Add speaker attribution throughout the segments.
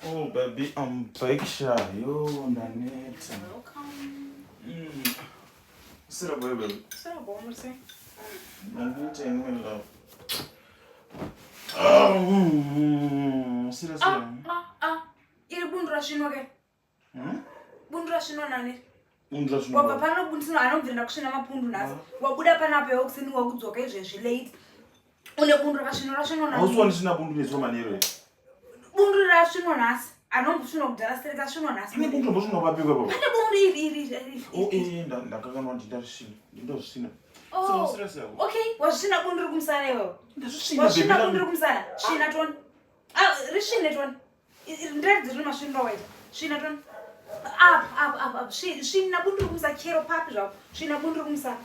Speaker 1: Oh baby, I'm back sha. Yo, ndaneta.
Speaker 2: Welcome.
Speaker 1: Sira boy baby.
Speaker 2: Sira boy, muri
Speaker 1: Ndaneta in love. Oh, sira sira.
Speaker 2: Ah, ah, ah. Iri bundu rasvinwa ke.
Speaker 1: Hmm?
Speaker 2: Bundu rasvinwa nani?
Speaker 1: Bundu rasvinwa.
Speaker 2: Wabva pano bundu sino anobvira kusvina mapundu nhasi. Ah. Wabuda panapa iwe kusini wakudzoka izvezvi late. Une bundu rakasvinwa rasvinwa nani?
Speaker 1: Hausi wandisvina bundu nezuro manheru here?
Speaker 2: Bundu rasvinwa nhasi. Anombosvinwa kudhara sere kasvinwa nhasi.
Speaker 1: Pane bundu rambosvinwa papi ipapo?
Speaker 2: Pane bundu iri iri iri.
Speaker 1: Oh eh ndakakanwa ndindarisvina. Ndindozvisina.
Speaker 2: Oh. Okay, wazvisvina bundu riri kumusana iwewe.
Speaker 1: Ndazvisvina.
Speaker 2: Wazvisvina bundu riri kumusana. Svina toni. Ah, risvine toni. Ndiratidze rine masviniro awaita. Svina toni. Apa apa apa. Svina bundu riri kumusana chero papi zvapo. Svina bundu riri kumusana.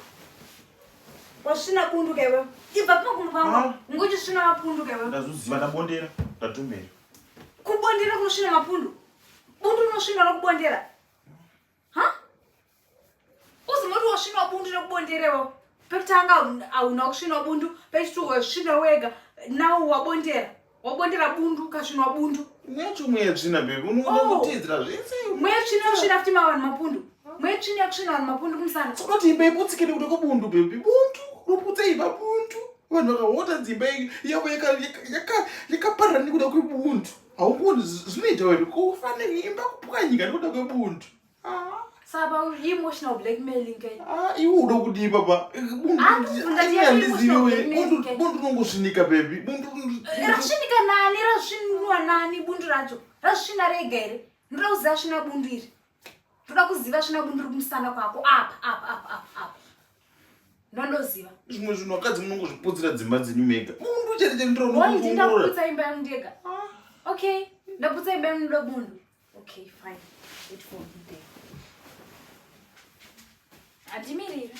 Speaker 2: Wasvina bundu ka iwewe. Ibva pamakumbo pangu.
Speaker 1: Ah.
Speaker 2: Unguchisvina mapundu ka iwewe.
Speaker 1: Ndazviziva ndabondera. Ndatumira.
Speaker 2: Kubondera kunosvina mapundu. Bundu rinosvinwa nokubondera. Ha? Uzimoti wasvinwa bundu nekubonderewo. Pekutanga hauna kusvinwa bundu, pechitwo wasvinwa wega. Now wabondera. Wabondera bundu ukasvinwa bundu.
Speaker 1: Mweya mweya tsvina baby, unoda
Speaker 2: Oh.
Speaker 1: kuteedzera zvese.
Speaker 2: Mweya tsvina usvina futi mavanhu mapundu. Mweya tsvina yakusvina vanhu mapundu kumusana.
Speaker 1: Saka kuti imba iputsike nekuda kwebundu baby. Bundu, roputsa imba bundu. Vanhu vakahota dzimba yavo yakaparara nekuda kwebundu. Haukuoni zvinoita wena kufa neimba kupwanyika nekuda kwebundu. Ah.
Speaker 2: Saba emotional blackmailing ke.
Speaker 1: Ah, iwe uda kudii baba? Bundu
Speaker 2: Ah, ndati yati
Speaker 1: handizivi we.
Speaker 2: emotional
Speaker 1: Bundu
Speaker 2: blackmailing.
Speaker 1: bundu rinongosvinika baby. Bundu
Speaker 2: Rasvinika nani? Rasvinwa nani bundu racho? Rasvina rega here? Ndoda kuziva svina bundu iri. Ndoda kuziva svina bundu riri kumusana kwako apa apa apa apa apa. Ndondoziva.
Speaker 1: Zvimwe zvinhu vakadzi munongozviputsira dzimba dzenyu mega. Bundu chete chete ndiro
Speaker 2: Why
Speaker 1: unongoongorora.
Speaker 2: ndakuputsa imba yangu ndega? Okay, ndaputsa imba yangu ndoda bundu. Okay, fine. Wait for me there. Handimiriri.